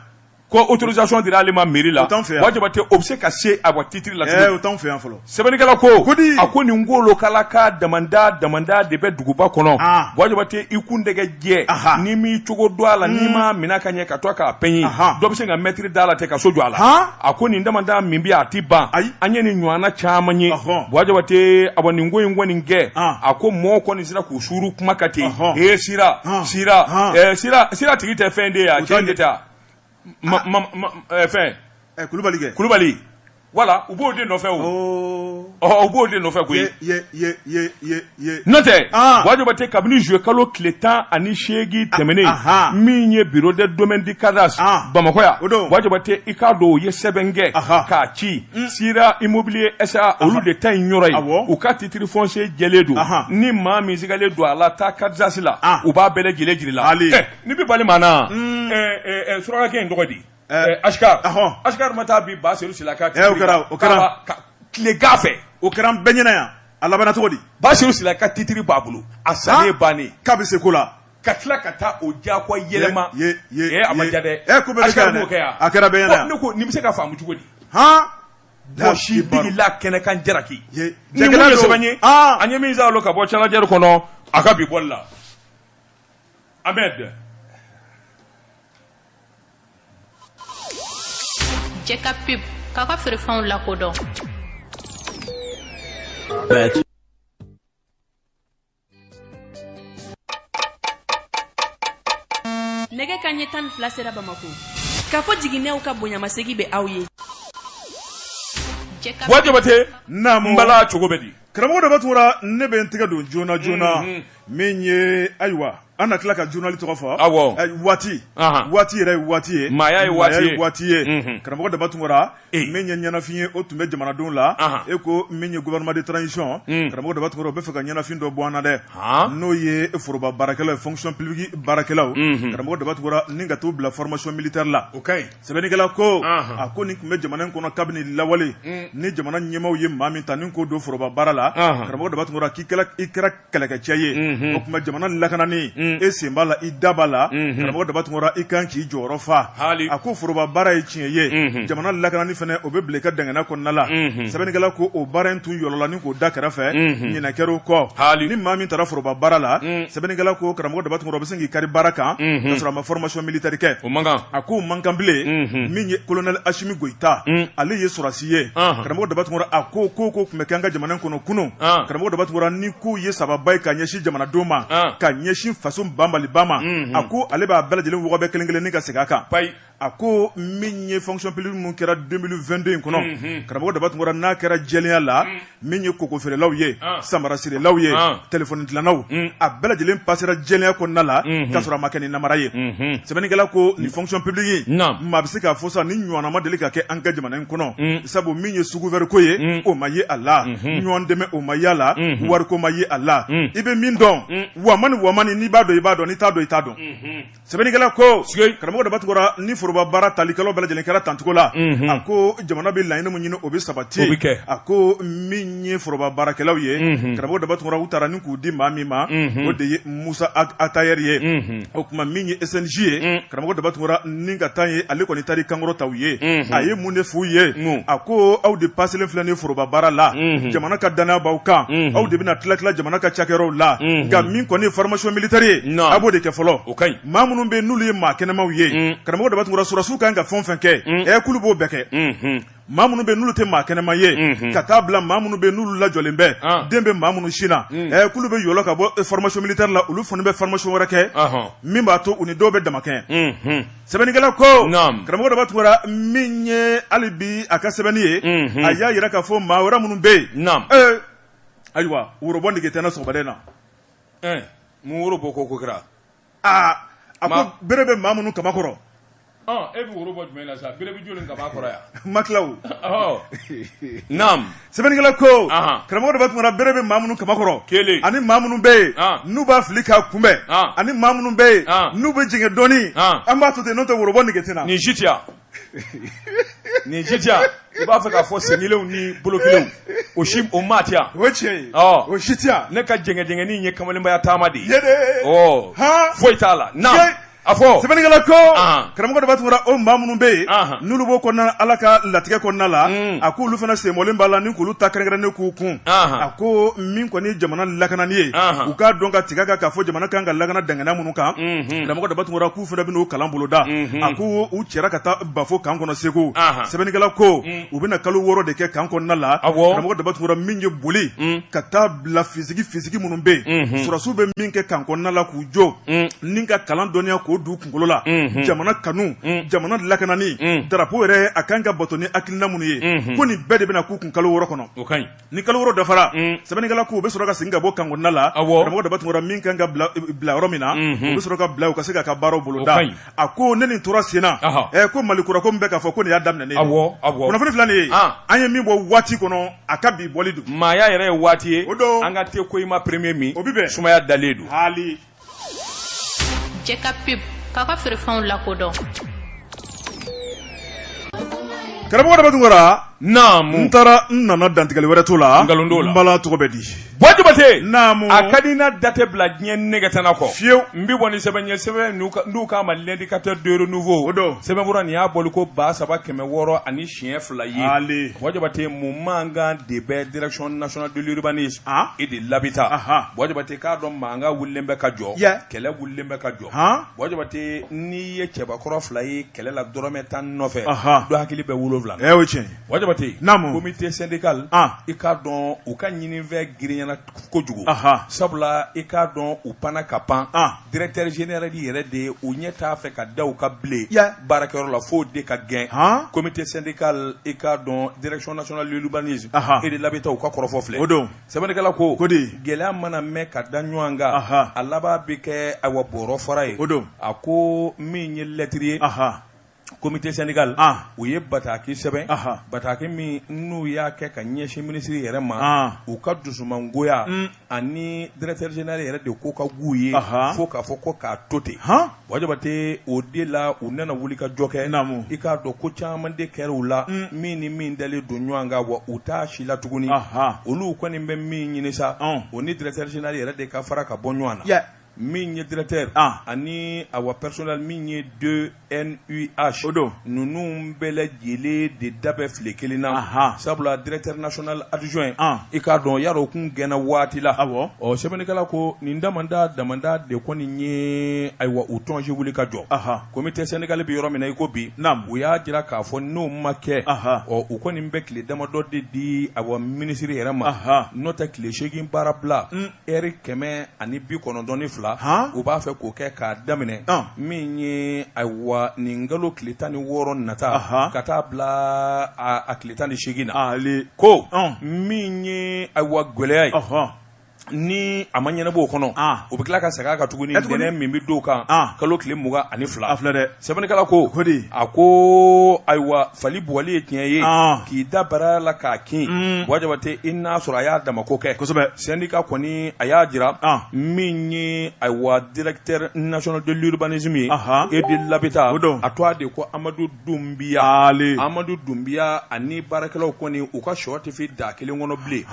Ko autorisation dira ale ma mairie la. O t'anw fɛ yan. Buwa Jabate o bɛ se ka se awa titre la cogo di? O t'anw fɛ yan fɔlɔ. Sɛbɛnnikɛla ko, Kodi. a ko nin kolokalaka damanda damanda de bɛ duguba kɔnɔ. Ah. Buwa Jabate i kun tɛgɛ jɛ, Aha. n'i m'i cogo dɔn a la, n'i m'a minɛ ka ɲɛ ka to k'a pɛɲi, Aha. dɔ bɛ se ka mɛtiri da la ten ka so jɔ a la. Han. A ko nin damanda min bɛ a ti ban. Ayi. An ye nin ɲɔgɔnna caman ye. Ɔhɔn. Buwa Jabate awa nin ko in kɔni kɛ, Ah. a ko mɔɔw kɔni sera k'u suuru kuma kan ten. Ɔhɔn. Ee Sira, Ah. Sira, Ah. Sira, Sira tigi tɛ fɛn de ye a, O cɛ in t'a de tɛ a. Ma, ma, ma, fɛn. Kulubali kɛ. Kulubali. Voilà, u b'o de nɔfɛ o. Oh. Ɔ, u b'o de nɔfɛ koyi. Ye ye ye ye ye. N'o tɛ, Ah. Buwa Jabate kabini juillet kalo tile 18 tɛmɛnen, aha. min ye bureau des domaines du cadastre Ah. Bamakɔ yan, O don. Buwa Jabate i k'a dɔn o ye sɛbɛn kɛ Aha. k'a ci Sira Immobilier SA, olu de ta in yɔrɔ ye. Awɔ. U ka titre foncier jɛlen don. Aha. Ni maa min sigalen don a la, taa cadastre la, Ah. u b'a bɛɛ lajɛlen jira i la. Ali. Ni bɛ bali maa na, surakakɛ in tɔgɔ di? Ashkar. Ahɔn. Ashkar ma taa bi Baseru Sila ka O kɛra, o kɛra. Tilegan fɛ. O kɛra an bɛɛ ɲɛna yan. A labanna cogo di? Baseru Sila ka titre b'a bolo, a sannen bannen. K'a bɛ se ko la. Ka tila ka taa o diyagoya yɛlɛma. Ye ye. A ma diya dɛ. Ko bɛɛ bɛ Ashkar kɛ m'o kɛ yan. A kɛra bɛɛ ɲɛna yan. Ne ko nin bɛ se ka faamu cogo di? Han. Bɔsi bigila kɛnɛkan jaraki. Ye. Ni mun ye sɛbɛn ye? Ah. An ye min sɔrɔ ka bɔ Challenger kɔnɔ, a ka bi bɔli la. Ahmed. Jɛ ka pub k'aw ka feerefɛnw lakodɔn. Nɛgɛ ka ɲɛ 12 sera Bamakɔ. K'a fɔ jiginɛw ka bonyamasegin bɛ aw ye. Buwa Jabate, Naamu. n bala cogo bɛ di? Karamɔgɔ Daba Tunkara, ne bɛ n tɛgɛ don joona joona min ye, ayiwa, an na tila ka journal tɔgɔ fɔ. Awɔ. Waati waati yɛrɛ ye waati ye. Maaya ye waati ye. Waati ye. Karamɔgɔ Daba Tunkara, min ye ɲɛnafin ye, o tun bɛ jamanadenw la. E ko min ye gouvernement de transition, karamɔgɔ Daba Tunkara, o bɛ fɛ ka ɲɛnafin dɔ bɔ an na dɛ. N'o ye foroba baarakɛlaw ye, fonction publique baarakɛlaw. Karamɔgɔ Daba Tunkara, ni ka t'u bila formation militaire la. O ka ɲi. Sɛbɛnnikɛla ko, a ko nin tun bɛ jamana in kɔnɔ kabini lawale, ni jamana ɲɛmaaw ye maa min ta ni k'o don foroba baara la, karamɔgɔ Daba Tunkara, k'i kɛra i kɛra kɛlɛkɛcɛ ye, o tuma jamana lakanani, e sen b'a la, i da b'a la, karamɔgɔ Daba Tunkara, i kan k'i jɔyɔrɔ fa. A ko foroba baara ye tiɲɛ ye, jamana lakanani fana, o bɛ bila i ka dangana kɔnɔna la. Sɛbɛnnikɛla ko o baara in tun yɔlɔla ni k'o da kɛrɛfɛ, ɲinɛ kɛra o kɔ. Ni maa min taara foroba baara la, sɛbɛnnikɛla ko karamɔgɔ Daba Tunkara, o bɛ sin k'i kari baara kan ka sɔrɔ a ma formation militaire kɛ. O man kan. A k'o man kan bilen. Min ye colonel Asimi Goyita, ale ye sɔrɔdasi ye. Karamɔgɔ Daba Tunkara, a ko ko ko tun bɛ kɛ an ka jamana in kɔnɔ kunun, karamɔgɔ Daba Tunkara, ni ko ye sababa ye ka ɲɛsin jamanadenw ma, ka ɲɛsin faso banbaliba ma, a ko ale b'a bɛɛ lajɛlen wɔgɔbɛ kelen kelen ni ka segin a kan. A ko min ye fonction publique min kɛra 2022 in kɔnɔ, karamɔgɔ Daba Tunkara, n'a kɛra jɛlenya la, min ye koko feerelaw ye, samara sirelaw ye, téléphone dilannaw, a bɛɛ lajɛlen pasera jɛlenya kɔnɔna la, k'a sɔrɔ a ma kɛ ni namara ye. Sɛbɛnnikɛla ko nin fonction publique, maa bɛ se k'a fɔ sa ni ɲɔgɔnna ma deli ka kɛ an ka jamana in kɔnɔ, sabu min ye sous couvert ko ye, o ma ye a la, ɲɔgɔn dɛmɛ, o ma ye a la, wariko ma ye a la. I bɛ min dɔn, wamani wamani, n'i b'a dɔn, i b'a dɔn, n'i t'a dɔn, i t'a dɔn. Sɛbɛnnikɛla ko, karamɔgɔ Daba Tunkara, ni foroba baara talikɛlaw bɛɛ lajɛlen kɛra tancogo la, a ko jamana bɛ laɲini min ɲini, o bɛ sabati. A ko min ye foroba baarakɛlaw ye, karamɔgɔ Daba Tunkara, u taara ni k'u di maa min ma, o de ye Musa Atayɛri ye. O tuma min ye SNJ ye, karamɔgɔ Daba Tunkara, ni ka taa ye, ale kɔni taara kankɔrɔ ta u ye. A ye mun de f'u ye? A ko aw de paselen filɛ ni foroba baara la, jamana ka danaya b'aw kan, aw de bɛna tila tila jamana ka cakɛyɔrɔw la. Nka min kɔni ye formation militaire ye, a b'o de kɛ fɔlɔ. O ka ɲi. Maa minnu bɛ n'olu ye maa kɛnɛmaw ye, karamɔgɔ Daba Tunkara, sɔrɔdasiw kan ka fɛn o fɛn kɛ, k'olu b'o bɛɛ kɛ. Maa minnu bɛ n'olu tɛ maa kɛnɛma ye, ka taa bila maa minnu bɛ n'olu lajɔlen bɛ, den bɛ maa minnu sin na, k'olu bɛ yɔlɔ ka bɔ formation militaire la, olu fana bɛ formation wɛrɛ kɛ min b'a to u ni dɔw bɛ damakɛɲɛ. Sɛbɛnnikɛla ko, karamɔgɔ Daba Tunkara, min ye hali bi a ka sɛbɛnni ye, a y'a jira k'a fɔ maa wɛrɛ minnu bɛ yen, ayiwa, worobɔ nege tɛ n na sɔgɔmada in na. Mun woro bɔ ko kɛra? Aa, a ko bere bɛ maa minnu kama kɔrɔ. E bɛ woro bɔ jumɛn na sa? Bere bɛ joli kama kɔrɔ yan? Ma tila o. Naam. Sɛbɛnnikɛla ko, karamɔgɔ Daba Tunkara, bere bɛ maa minnu kama kɔrɔ, kelen, ani maa minnu bɛ yen n'u b'a fili k'a kunbɛn, ani maa minnu bɛ yen n'u bɛ jɛngɛ dɔɔnin, an b'a to ten, n'o tɛ worobɔ nege tɛ n na. Nin si tɛ yan, nin si tɛ yan. I b'a fɛ k'a fɔ sen kelenw ni bolo kelenw, o si o maa tɛ yan. O tiɲɛ ye, o si tɛ yan. Ne ka jɛngɛjɛngɛnin ye kamalenbaya taama de ye. Ye de. Foyi t'a la. Naam. A fɔ sɛbɛnnikɛla ko, karamɔgɔ Daba Tunkara, o maa minnu bɛ yen n'olu b'o kɔnɔna Ala ka latigɛ kɔnɔna la, a ko olu fana senbɔlen b'a la ni k'olu ta kɛrɛnkɛrɛnnen k'u kun. A ko min kɔni ye jamana lakanani ye, u k'a dɔn ka tigɛ kan k'a fɔ jamana kan ka lakana dangana minnu kan, karamɔgɔ Daba Tunkara, k'u fana bɛn'o kalan boloda. A ko u cɛra ka taa Bafo camp kɔnɔ Segu. Sɛbɛnnikɛla ko u bɛna kalo 6 de kɛ camp kɔnɔna la. Karamɔgɔ Daba Tunkara, min ye boli ka taa bila physique minnu bɛ yen, sɔrɔdasiw bɛ min kɛ camp kɔnɔna la k'u jɔ ni ka kalan dɔnniya k'o d'u kunkolo la, jamana kanu, jamana lakanani, drapeau yɛrɛ a kan ka bato ni hakilina minnu ye, ko nin bɛɛ de bɛna k'u kun kalo 6 kɔnɔ. Ni kalo 6 dafara, sɛbɛnnikɛla ko u bɛ sɔrɔ ka segin ka bɔ camp kɔnɔna la. Karamɔgɔ Daba Tunkara, min kan ka bila yɔrɔ min na, u bɛ sɔrɔ ka bila u ka se k'a ka baaraw boloda. A ko ne nin tora sen na, ko Mali kura ko min bɛ k'a fɔ ko nin y'a daminɛ ye, kunnafoni filɛ nin ye, an ye min bɔ waati kɔnɔ, a ka bi bɔli don. Maaya yɛrɛ ye waati ye. O don. An ka te ko i ma premier min, o bɛ bɛn. Sumaya dalen don. Haali. Jɛ ka pub k'a ka feerefɛnw lakodɔn. Karamɔgɔ Daba Tunkara. Naamu. N taara n nana, dantigɛli wɛrɛ t'o la. Nkalon t'o la. N bala tɔgɔ bɛ di? Buwa Jabate. Naamu. A ka di n na, da tɛ bila diɲɛ nɛgɛ tana kɔ. Fiyewu. N bɛ bɔ ni sɛbɛn ye, sɛbɛn n'u k'a ma L'indicateur de renouveau. O don. Sɛbɛnfura nin y'a bɔli ko 3602 ye. Haali. Buwa Jabate, mun mankan de bɛ direction nationale de l'urbanisme et de l'habitat? Buwa Jabate, k'a dɔn mankan wulilen bɛ ka jɔ. Kɛlɛ wulilen bɛ ka jɔ. Buwa Jabate, n'i ye cɛbakɔrɔ fila ye kɛlɛ la dɔrɔmɛ 10 nɔfɛ, dɔ hakili bɛ 7 na. O ye tiɲɛ ye. Buwa Jabate, naamu, comité syndical, i k'a dɔn u ka ɲinifɛn girinyana kojugu, sabula i k'a dɔn u panna ka pan directeur général yɛrɛ de, u ɲɛ t'a fɛ ka da u kan bilen baarakɛyɔrɔ la, f'o de ka gɛn. Comité syndical, i k'a dɔn direction nationale de l'urbanisme et de l'habitat, u ka kɔrɔfɔ filɛ. O don. Sɛbɛnnikɛla ko ko di? Gɛlɛya mana mɛn ka da ɲɔgɔn kan, a laban bɛ kɛ ayiwa bɔrɔ fara ye. O don. A ko min ye lɛtiri ye, comité syndical u ye bataki sɛbɛn, bataki min n'u y'a kɛ ka ɲɛsin minisiri yɛrɛ ma, u ka dusumangoya ani directeur général yɛrɛ de ko ka g'u ye fo k'a fɔ ko k'a to ten. Buwa Jabate, o de la u nana wuli ka jɔ kɛ. I k'a dɔn ko caman de kɛra u la, min ni min dalen don ɲɔgɔn kan, wa u t'a si la tuguni. Olu kɔni bɛ min ɲini sa, o ni directeur général yɛrɛ de ka fara ka bɔ ɲɔgɔn na. Min ye directeur ani awa personnel min ye 2NUH, o don, ninnu bɛɛ lajɛlen de da bɛ file kelen na, sabula directeur national adjoint, i k'a dɔn yarɔ o kun gɛnna waati la. Ɔ, sɛbɛnnikɛla ko nin damanda damanda de kɔni ye ayiwa u tɔnsi wuli ka jɔ. Comité syndical bɛ yɔrɔ min na i ko bi, u y'a jira k'a fɔ n'o ma kɛ, ɔ, u kɔni bɛ tile damadɔ de di awa minisiri yɛrɛ ma, n'o tɛ tile 8 baara bila, ɛri 192. fila u b'a fɛ k'o kɛ k'a daminɛ min ye ayiwa nin kalo tile 16 nata ka taa bila a tile 18 na ko min ye ayiwa gɛlɛya ye ni a ma ɲɛnabɔ o kɔnɔ u bɛ tila ka segin a kan tuguni ntɛnɛn min bɛ d'o kan kalo tile 22 a filɛ dɛ sɛbɛnnikɛla ko a ko ayiwa fali bugɔli ye tiɲɛ ye k'i da bara la k'a kin Buwa Jabate i n'a sɔrɔ a y'a damako kɛ kosɛbɛ syndicat kɔni a y'a jira min ye ayiwa directeur national de l'urbanisme ye et de l'habitat a tɔgɔ de ko Amadu Dunbiya Amadu Dunbiya ani baarakɛlaw kɔni u ka sɔ tɛ fi da kelen kɔnɔ bilen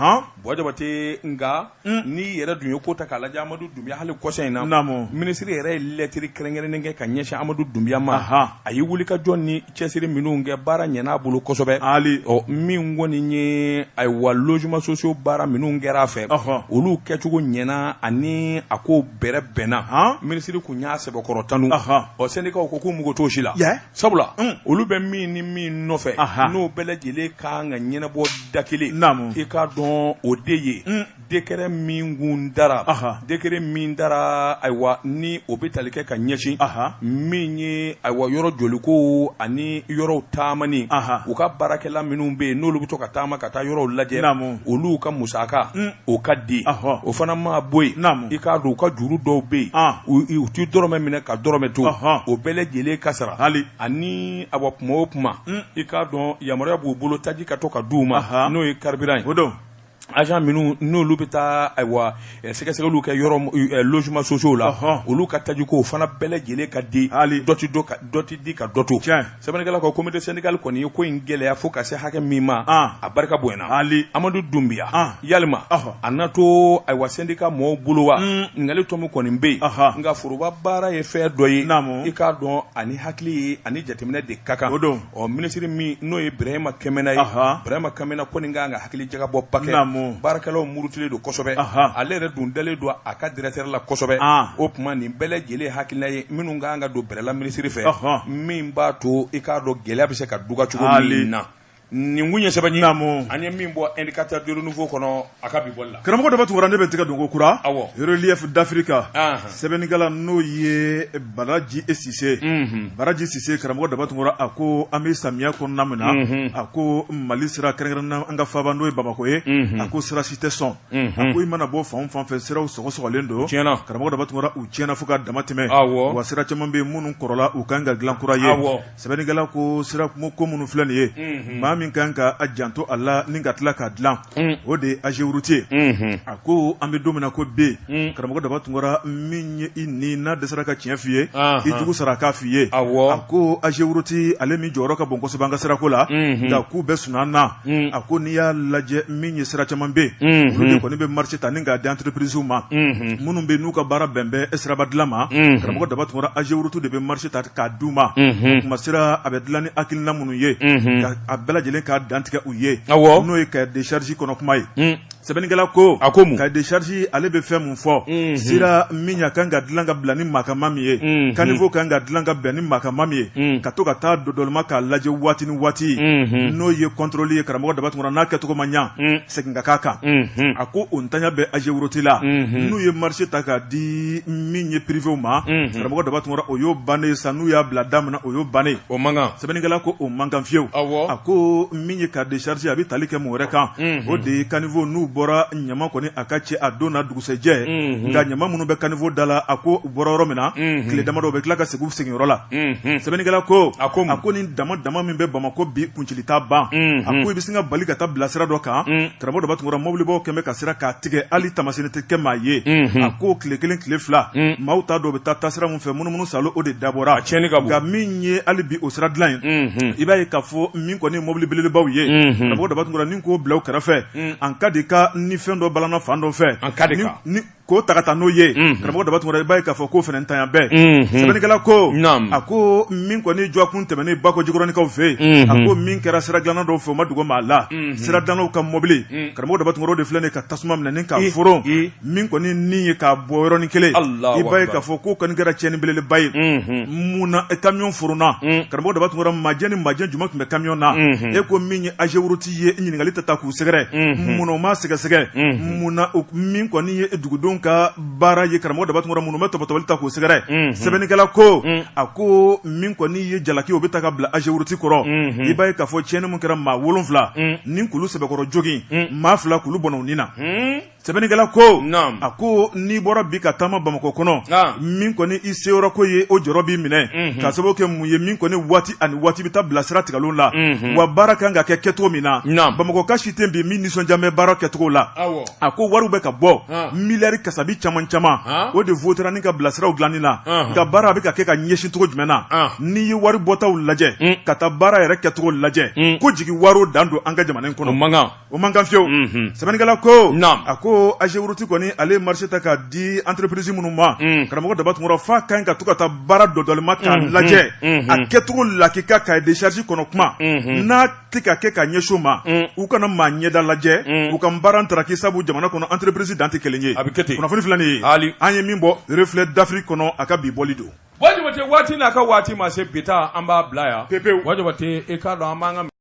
Buwa Jabate nka n'i yɛrɛ dun ye ko ta k'a lajɛ Amadu Dunbiya hali kɔsa in na minisiri yɛrɛ ye lɛtiri kɛrɛnkɛrɛnnen kɛ ka ɲɛsin Amadu Dunbiya ma a ye wulikajɔ ni cɛsiri minnu kɛ baara ɲɛna a bolo kosɛbɛ ɔ min kɔni ye ayiwa logements sociaux baara minnu kɛra a fɛ olu kɛcogo ɲɛna ani a ko bɛrɛ bɛnna minisiri kun y'a sɛbɛkɔrɔ tanu ɔ sɛndikaw ko k'u mago t'o si la sabula olu bɛ min ni min nɔfɛ n'o bɛɛ lajɛlen ka kan ka ɲɛnabɔ da kelen i k'a dɔn o de ye décret min kun dara décret min dara ayiwa ni o bɛ tali kɛ ka ɲɛsin min ye ayiwa yɔrɔ jɔliko ani yɔrɔw taamani u ka baarakɛla minnu bɛ yen n'olu bɛ to ka taama ka taa yɔrɔw lajɛ olu ka musaka o ka di o fana ma bɔ yen i k'a dɔn u ka juru dɔw bɛ yen u tɛ dɔrɔmɛ minɛ ka dɔrɔmɛ to o bɛɛ lajɛlen ka sara hali ani awa kuma o kuma i k'a dɔn yamaruya b'u bolo taji ka to ka d'u ma n'o ye carburant ye o don agent minnu n'olu bɛ taa ayiwa sɛgɛsɛgɛliw kɛ yɔrɔ logements sociaux la olu ka tajiko o fana bɛɛ lajɛlen ka di hali dɔ tɛ di ka dɔ to sɛbɛnnikɛla ko comité syndical kɔni ye ko in gɛlɛya fo ka se hakɛ min ma a barika bonyana hali Amadu Dunbiya yalima a na to ayiwa syndicat mɔgɔw bolo wa ɲininkali tɔ min kɔni bɛ yen nka foroba baara ye fɛn dɔ ye i k'a dɔn ani hakili ye ani jateminɛ de ka kan o don ɔ minisiri min n'o ye Birahima Kɛmɛna ye Birahima Kɛmɛna kɔni ka kan ka hakili jagabɔba kɛ baarakɛlaw murutilen don kosɛbɛ ale yɛrɛ dun dalen don a ka directeur la kosɛbɛ o tuma nin bɛɛ lajɛlen hakilina ye minnu ka kan ka don bɛrɛ la minisiri fɛ min b'a to i k'a dɔn gɛlɛya bɛ se ka duga cogo min na nin kun ye sɛbɛn ye an ye min bɔ Indicateur du renouveau kɔnɔ a ka bi bɔli la karamɔgɔ Daba Tunkara ne bɛ n tɛgɛ don ko kura Relief d'Afrique sɛbɛnnikɛla n'o ye Baraji Sise Baraji Sise karamɔgɔ Daba Tunkara a ko an bɛ samiya kɔnɔna min na a ko Mali sira kɛrɛnkɛrɛnnenya an ka faaba n'o ye Bamakɔ ye a ko sira si tɛ sɔn a ko i mana bɔ fan o fan fɛ siraw sɔgɔsɔgɔlen don tiɲɛna karamɔgɔ Daba Tunkara u tiɲɛna fo ka dama tɛmɛ wa sira caman bɛ yen minnu kɔrɔla u kan ka dilan kura ye sɛbɛnnikɛla ko sira ko minnu filɛ nin ye maa min kan ka a janto a la ni ka tila k'a dilan o de ye AGEROUTE ye a ko an bɛ don min na ko bi karamɔgɔ Daba Tunkara min ye i ni n'a dɛsɛra ka tiɲɛ f'i ye i jugu sara k'a f'i ye a ko AGEROUTE ale min jɔyɔrɔ ka bon kosɛbɛ an ka sirako la nka k'u bɛ sunan na a ko n'i y'a lajɛ min ye sira caman bɛ yen olu de kɔni bɛ marché ta ni k'a di entreprise ma minnu bɛ n'u ka baara bɛn bɛ siraba dilan ma karamɔgɔ Daba Tunkara AGEROUTE de bɛ marché ta k'a d'u ma o tuma sira a bɛ dilan ni hakilina minnu ye ka a bɛɛ lajɛlen k'a dantigɛ u ye n'o ye cahier de charge kɔnɔ kuma ye sɛbɛnnikɛla ko a ko mun cahier de charge ale bɛ fɛn mun fɔ sira min ya kan ka dilan ka bila ni makama min ye caniveau kan ka dilan ka bɛn ni makama min ye ka to ka taa dɔdɔlima k'a lajɛ waati ni waati n'o ye contrôle ye karamɔgɔ Daba Tunkara n'a kɛcogo ma ɲa segin ka k'a kan a ko o ntanya bɛ AGEROUTE la n'u ye marché ta k'a di min ye privéw ma karamɔgɔ Daba Tunkara o y'o bannen ye sa n'u y'a bila da min na o y'o bannen o man kan sɛbɛnnikɛla ko o man kan fiyewu a ko min ye cahier de charge a bɛ tali kɛ mun wɛrɛ kan o de ye caniveau n'u bɔra ɲama kɔni a ka cɛ a don na dugusɛjɛ nka ɲama minnu bɛ caniveau da la a ko u bɔra yɔrɔ min na tile damadɔ u bɛ tila ka segin u seginyɔrɔ la sɛbɛnnikɛla ko a ko a ko nin dama dama min bɛ Bamakɔ bi kuncili t'a ban a ko i bɛ sin ka bali ka taa bila sira dɔ kan karamɔgɔ Daba Tunkara mobilibaw kɛlen bɛ ka sira k'a tigɛ hali tamasen tɛ kɛ maa ye a ko tile kelen tile fila maaw t'a dɔn u bɛ taa taasira min fɛ munumunu salo o de dabɔra a tiɲɛni ka bon nka min ye hali bi o sira dilan ye i b'a ye k'a fɔ min kɔni ye mobili belebelebaw ye karamɔgɔ Daba Tunkara ni k'o bila u kɛrɛfɛ en cas de cas ni fɛn dɔ balana fan dɔ fɛ en cas de cas ni k'o ta ka taa n'o ye karamɔgɔ Daba Tunkara i b'a ye k'a fɔ k'o fana ntanya bɛɛ sɛbɛnnikɛla ko a ko min kɔni dɔgɔkun tɛmɛnen Bako Jikɔrɔnikaw fɛ yen a ko min kɛra sira dilanna dɔw fɛ o ma dogo maa la sira dilannaw ka mɔbili karamɔgɔ Daba Tunkara o de filɛ nin ye ka tasuma minɛ ni k'a foron min kɔni ni ye k'a bɔ yɔrɔnin kelen i b'a ye k'a fɔ k'o kɔni kɛra tiɲɛni belebeleba ye mun na camion foronna karamɔgɔ Daba Tunkara majɛ ni majɛ jumɛn tun bɛ camion na e ko min ye AGEROUTE ye ɲininkali tɛ taa k'u sɛgɛrɛ munna u ma sɛgɛsɛgɛ munna min kɔni ye dugudenw jamanadenw ka baara ye karamɔgɔ Daba Tunkara minnu bɛ tɔbɔtɔbɔli ta k'o sɛgɛrɛ sɛbɛnnikɛla ko a ko min kɔni ye jalaki o bɛ ta ka bila AGEROUTE kɔrɔ i b'a ye k'a fɔ tiɲɛni min kɛra maa 7 ni k'olu sɛbɛkɔrɔ jogin maa 2 k'olu bɔnɛ u ni na sɛbɛnnikɛla ko a ko n'i bɔra bi ka taama Bamakɔ kɔnɔ min kɔni i seyɔrɔ ko ye o jɔrɔ b'i minɛ ka sababu kɛ mun ye min kɔni waati ani waati bɛ taa bila sira tigɛlenw la wa baara kan ka kɛ kɛcogo min na Bamakɔka si tɛ bi min nisɔndiya bɛ baara kɛcogo la a ko wariw bɛ ka bɔ miliyari kasabi caman caman o de votera ni ka bilasiraw dilanni na nka baara a bɛ ka kɛ ka ɲɛsin cogo jumɛn na n'i ye wari bɔtaw lajɛ ka taa baara yɛrɛ kɛcogo lajɛ ko jigi waro dan don an ka jamana in kɔnɔ o man kan fiyewu sɛbɛnnikɛla ko a ko AGEROUTE kɔni ale ye marché ta k'a di entreprise minnu ma karamɔgɔ Daba Tunkara f'a ka ɲi ka to ka taa baara dɔdɔlima k'a lajɛ a kɛcogo lakika cahier de charge kɔnɔ kuma n'a tɛ ka kɛ ka ɲɛsin o ma u kana maa ɲɛda lajɛ u ka baara ntaraki sabu jamana kɔnɔ entreprise dan tɛ kelen ye a bɛ kɛ ten kunnafoni filɛ nin ye an ye min bɔ Reflet d'Afrique kɔnɔ a ka bi bɔli don Buwa Jabate waati n'a ka waati ma se bi ta an b'a bila yan pepewu Buwa Jabate i k'a dɔn an b'an ka